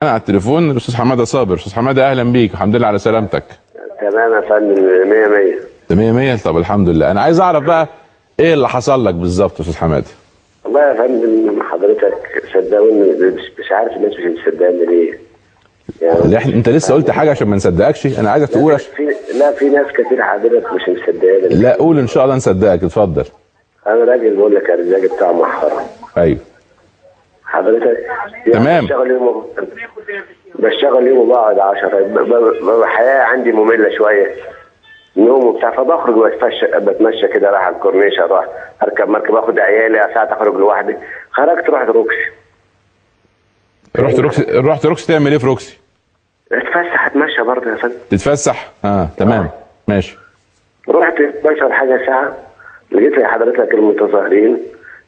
على التليفون الاستاذ حمادة صابر. استاذ حمادة اهلا بيك، الحمد لله على سلامتك. تمام يا فندم، 100 100. 100 100. طب الحمد لله. انا عايز اعرف بقى ايه اللي حصل لك بالظبط يا استاذ حمادة؟ والله يا فندم حضرتك صدقوني مش عارف الناس مش مصدقاني ليه. يعني انت لسه قلت حاجة عشان ما نصدقكش، انا عايزك تقول. لا في ناس كتير حضرتك مش مصدقاني. لا قول ان شاء الله نصدقك، اتفضل. انا راجل بقول لك الراجل بتاع محرم. ايوه حضرتك تمام. بشتغل يوم وبقعد 10، الحياة عندي مملة شوية، نوم وبتاع، فبخرج بتمشى كده، رايح على الكورنيش، اروح اركب مركب، اخد عيالي، ساعات اخرج لوحدي. خرجت رحت روكسي. رحت روكسي؟ رحت روكسي تعمل ايه في روكسي؟ اتفسح، اتمشى برضه يا فندم. تتفسح؟ اه تمام ماشي. رحت اتمشى حاجة ساعة، لقيت حضرتك المتظاهرين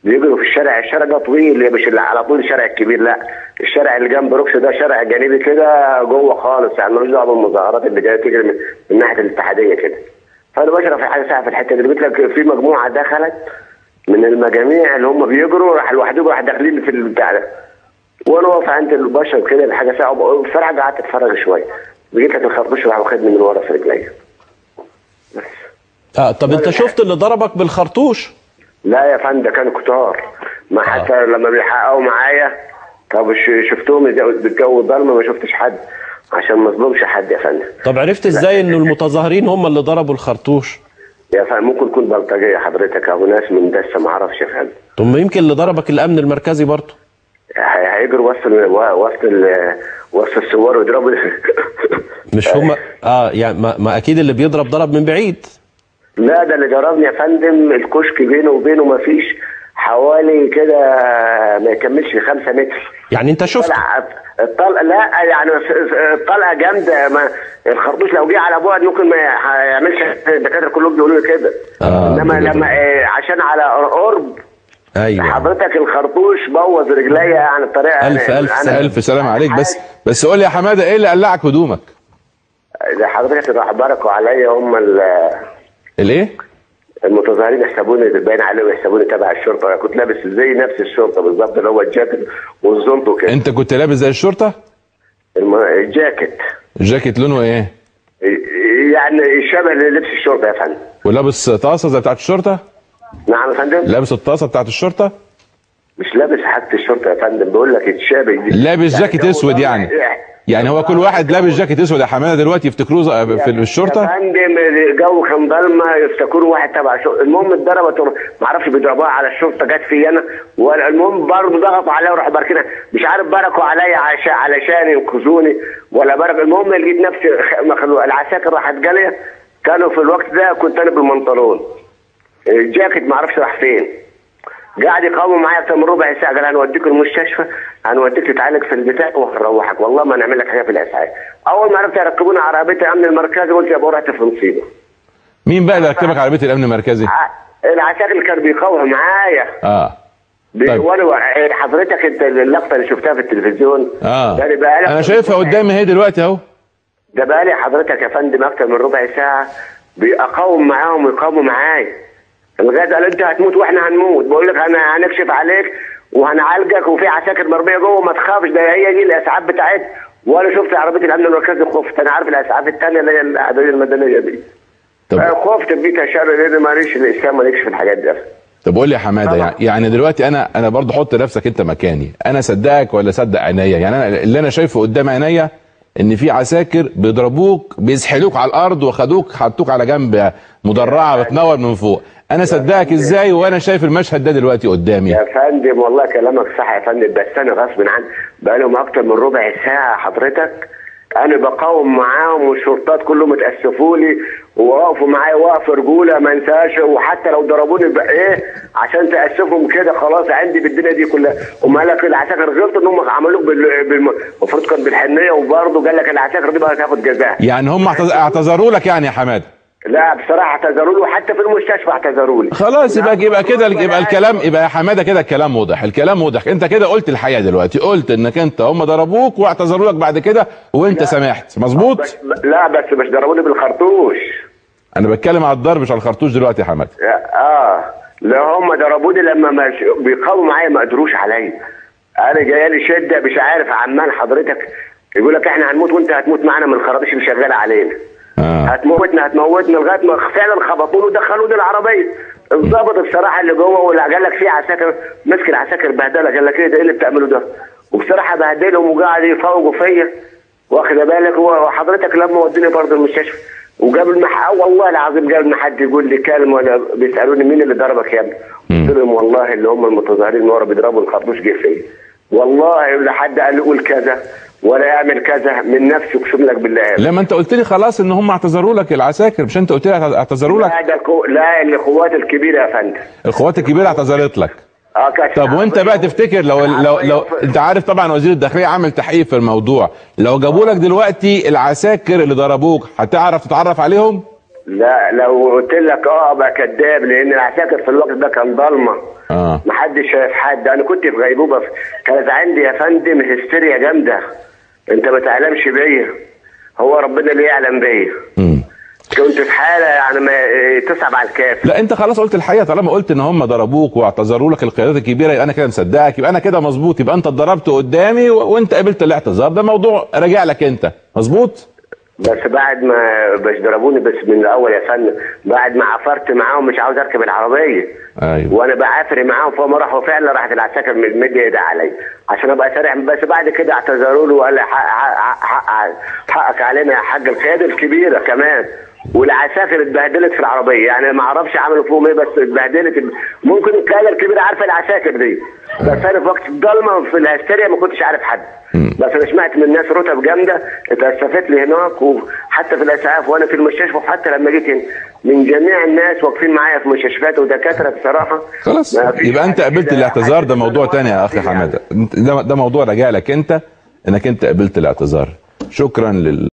بيجروا في الشارع. الشارع ده طويل، مش اللي على طول الشارع الكبير، لا الشارع اللي جنب روكسي ده شارع جانبي كده جوه خالص، يعني ملوش دعوه بالمظاهرات اللي جاية تجري من ناحية الاتحادية كده. فانا بشرب في حاجة ساعة في الحتة دي، لقيت لك في مجموعة دخلت من المجاميع اللي هم بيجروا، راح لوحدهم راح داخلين في البتاع ده، وانا واقف عند البشر كده الحاجة ساعة، بصراحة قعدت اتفرج شوية، لقيت لك الخرطوش راح واخدني من ورا في رجليا. بس طب انت شفت اللي ضربك بالخرطوش؟ لا يا فندم كانوا كتار، ما حتى لما بيحققوا معايا. طب شفتهم بالجو الضلمة، ما شفتش حد عشان ما اظلمش حد يا فندم. طب عرفت ازاي انه المتظاهرين هم اللي ضربوا الخرطوش؟ يا فندم ممكن يكون بلطجيه حضرتك او ناس من دسه، ما اعرفش يا فندم. طب ما يمكن اللي ضربك الامن المركزي برضه. هيجروا وسط الثوار ويضربوا. مش هم يعني ما اكيد اللي بيضرب ضرب من بعيد. لا ده اللي ضربني يا فندم الكشك بينه وبينه ما فيش حوالي كده ما يكملش 5 متر. يعني انت شفت الطلقة؟ لا يعني الطلقة جامدة، ما الخرطوش لو جه على بعد ممكن ما يعملش، الدكاترة كلهم بيقولوا لي كده. انما لما عشان على قرب. ايوه حضرتك الخرطوش بوظ رجليا يعني بطريقة. الف الف الف سلام عليك. بس قول لي يا حمادة ايه اللي قلعك هدومك؟ ده حضرتك راح باركوا عليا هم الايه؟ المتظاهرين يحسبوني باين عليهم يحسبوني تبع الشرطة، انا كنت لابس زي نفس الشرطة بالظبط، اللي هو الجاكيت والزنط وكده. انت كنت لابس زي الشرطة؟ الجاكيت. الجاكيت لونه ايه؟ يعني شبه لبس الشرطة يا فندم. ولابس طاسه زي بتاعت الشرطة؟ نعم يا فندم؟ لابس الطاسه بتاعت الشرطة؟ مش لابس حاجة الشرطة يا فندم، بقول لك اتشابه. لابس جاكيت اسود يعني؟ يعني هو كل واحد لابس جاكيت اسود يا حمادة دلوقتي يفتكروه في الشرطة؟ يا فندم الجو كان ضلمة يفتكروه واحد تبع الشرطة. المهم اتضربت، ما اعرفش بيضربوها على الشرطة، جت في انا، والمهم برضه ضغطوا عليا وراحوا باركينها، مش عارف باركوا عليا علشان ينقذوني ولا بارك. المهم لقيت نفسي العساكر راحت جالية، كانوا في الوقت ده كنت انا بالمنطلون، الجاكيت ما اعرفش راح فين. قاعد يقاوموا معايا اكتر من ربع ساعة، قال هنوديك المستشفى، هنوديك تتعالج في البتاع وهنروحك، والله ما هنعمل لك حاجة في الاسعاف. اول ما عرفت يركبوني عربية الامن المركزي قلت يا ابو رحت في مصيبة. مين بقى اللي ركبك عربية الامن المركزي؟ العساكر اللي كانوا بيقاوموا معايا. طيب. وانا حضرتك انت اللقطة اللي شفتها في التلفزيون ده انا شايفها قدامي اهي دلوقتي اهو. ده بقى لي حضرتك يا فندم اكتر من ربع ساعة بيقاوم معاهم ويقاوموا معايا. لغاية قال انت هتموت واحنا هنموت، بقول لك انا هنكشف عليك وهنعالجك وفي عساكر مرمية جوه ما تخافش، ده هي دي الاسعاف بتاعتنا. وانا شفت عربية الامن المركزي خفت، انا عارف الاسعاف الثانية اللي هي العدوية المدنية دي. طب خفت بقيت اشر لان ماليش الاسلام مالكش في الحاجات دي. طب قول لي يا حمادة يعني دلوقتي انا برضه حط نفسك انت مكاني، انا صدقك ولا صدق عينيا؟ يعني انا اللي انا شايفه قدام عينيا ان في عساكر بيضربوك، بيسحلوك على الارض وخدوك حطوك على جنب مدرعه بتنور من فوق، انا صدقك ازاي وانا شايف المشهد ده دلوقتي قدامي؟ يا فندم والله كلامك صح يا فندم، بس انا غصب عني بقالهم اكتر من ربع ساعة حضرتك انا بقاوم معاهم، والشرطات كلهم اتاسفوا لي ووقفوا معايا وقف رجوله ما انساش، وحتى لو ضربوني بقى ايه عشان تاسفهم كده خلاص عندي بالدنيا دي كلها. وما لك العساكر غلطوا ان هم عملوك المفروض كان بالحنيه، وبرضه قال لك العساكر دي بقى تاخد جزاء. يعني هم اعتذروا لك يعني يا حمادة؟ لا بصراحة اعتذروا لي، وحتى في المستشفى اعتذروا لي. خلاص يبقى كده، يبقى الكلام، يبقى يا حمادة كده الكلام واضح، الكلام واضح. انت كده قلت الحقيقة دلوقتي، قلت انك انت هم ضربوك واعتذروا لك بعد كده وانت سامحت، مظبوط؟ لا بس مش ضربوني بالخرطوش. انا بتكلم على الضرب مش على الخرطوش دلوقتي يا حمادة. لا هم ضربوني لما بيقاوموا معايا ما قدروش عليا. انا جاية لي شده مش عارف، عمال حضرتك يقول لك احنا هنموت وانت هتموت معانا من الخرابيش اللي شغالة علينا. هتموتنا هتموتنا، لغاية ما فعلا خبطوني ودخلوني العربية. الضابط بصراحة اللي جوه واللي قال لك فيه عساكر، مسك العساكر بهدله، قال لك ايه ده، ايه اللي بتعمله ده؟ وبصراحة بهدلهم وقعد يفوجوا فيا، واخد بالك. وحضرتك لما ودوني برضه المستشفى وقبل ما والله العظيم قبل ما حد يقول لي كلمة ولا بيسالوني مين اللي ضربك يا ابني؟ قلت لهم والله اللي هم المتظاهرين ورا بيضربوا الخرطوش جه فيا. والله لا حد قال لي قول كذا ولا اعمل كذا، من نفسي اقسم لك بالله. لما انت قلت لي خلاص ان هم اعتذروا لك العساكر، مش انت قلت لي اعتذروا لك؟ لا القوات الكبيرة يا فندم. القوات الكبيرة اعتذرت لك. طب وانت بقى تفتكر لو لو لو انت عارف طبعا وزير الداخلية عامل تحقيق في الموضوع، لو جابوا لك دلوقتي العساكر اللي ضربوك هتعرف تتعرف عليهم؟ لا لو قلت لك ابقى كذاب، لان العساكر في الوقت ده كان ضلمة. محدش شايف حد، انا كنت في غيبوبة، كانت عندي يا فندم هستيريا جامدة، انت ما تعلمش بيا، هو ربنا اللي يعلم بيا. كنت في حاله يعني ما تصعب على الكافر. لا انت خلاص قلت الحقيقة، طالما قلت ان هم ضربوك واعتذروا لك القيادات الكبيرة يبقى انا كده مصدقك، يبقى انا كده مظبوط، يبقى انت اتضربت قدامي وانت قبلت الاعتذار، ده موضوع راجع لك انت، مظبوط؟ بس بعد ما مش ضربوني، بس من الاول يا فندم بعد ما عفرت معاهم مش عاوز اركب العربية. ايوه. وانا بعافر معاهم، فهم راحوا فعلا، راحت العساكر مديه ايدها عليا عشان ابقى سريع، بس بعد كده اعتذروا له وقال حقك علينا يا حاج. القيادة الكبيرة كمان، والعساكر اتبهدلت في العربية، يعني ما اعرفش عملوا فيهم ايه بس اتبهدلت. ممكن القيادة الكبيرة عارفه العساكر دي، بس انا في وقت الضلمة في الهستيريا ما كنتش عارف حد. بس انا سمعت من ناس رتب جامدة اتأسفت لي هناك، وحتى في الاسعاف وانا في المستشفى، وحتى لما جيت هنا من جميع الناس واقفين معايا في مستشفيات ودكاترة بصراحة. خلاص يبقى انت قبلت الاعتذار، ده موضوع تاني يا اخي حمادة، ده موضوع راجع لك انت، انك انت قبلت الاعتذار. شكرا لل